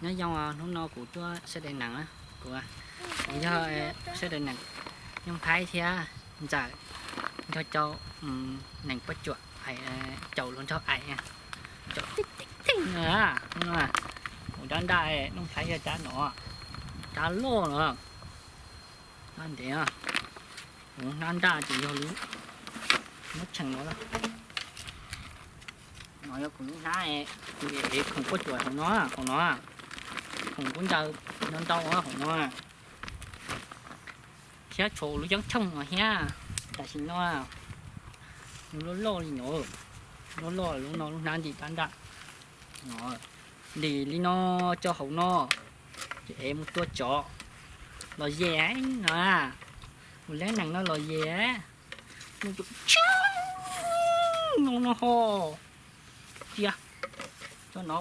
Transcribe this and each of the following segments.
Nyob zoo, hnub no kuv tuaj sawv daws nees, kuv, kuv yog sawv daws nees, Nyooj Phaib thiab Ntxawm, nrog rau nees Pob Cuam, caum hluas nraug aim, caum tij tij tij no. Kuv rab ntaj, Nyooj Phaib yog rab no, rab loj no, rab ntev. Kuv lub hnab ntaj ces yog lub, muab tshee no, no yog kuv lub hnab, kuv ev khoom Pob Cuam hauv no, hauv no, khoom kub ncaws ntau ntau hauv no, thiab tshuav lub yeeb thooj no thiab. Tam sim no nws loj loj li no, loj loj lub no, lub hnab ntim rab ntaj, ntim li no rau hauv no, ces ev mus tua tsov los ze no, mus leb nees no los ze, nws tus tshee no no ho, cia, cov no,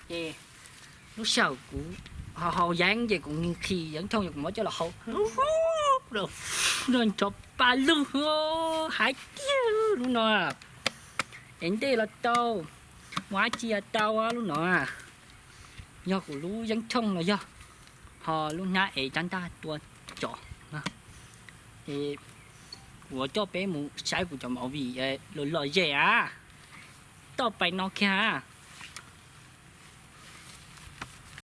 ces lub sij hawm kuv haus yeeb ces kuv nqhis yeeb thooj, kuv muab coj los haus, nrov pa lug, hais tiag lub no, ev ntej los tau, ua dab tsi los tau lub no. Yog kuv lub yeeb thooj los yog, ho lub hnab ev rab ntaj tua tsov no. Es kuv yuav coj peb mus saib kuv cov movie los lom zem a, toj pais no kiag.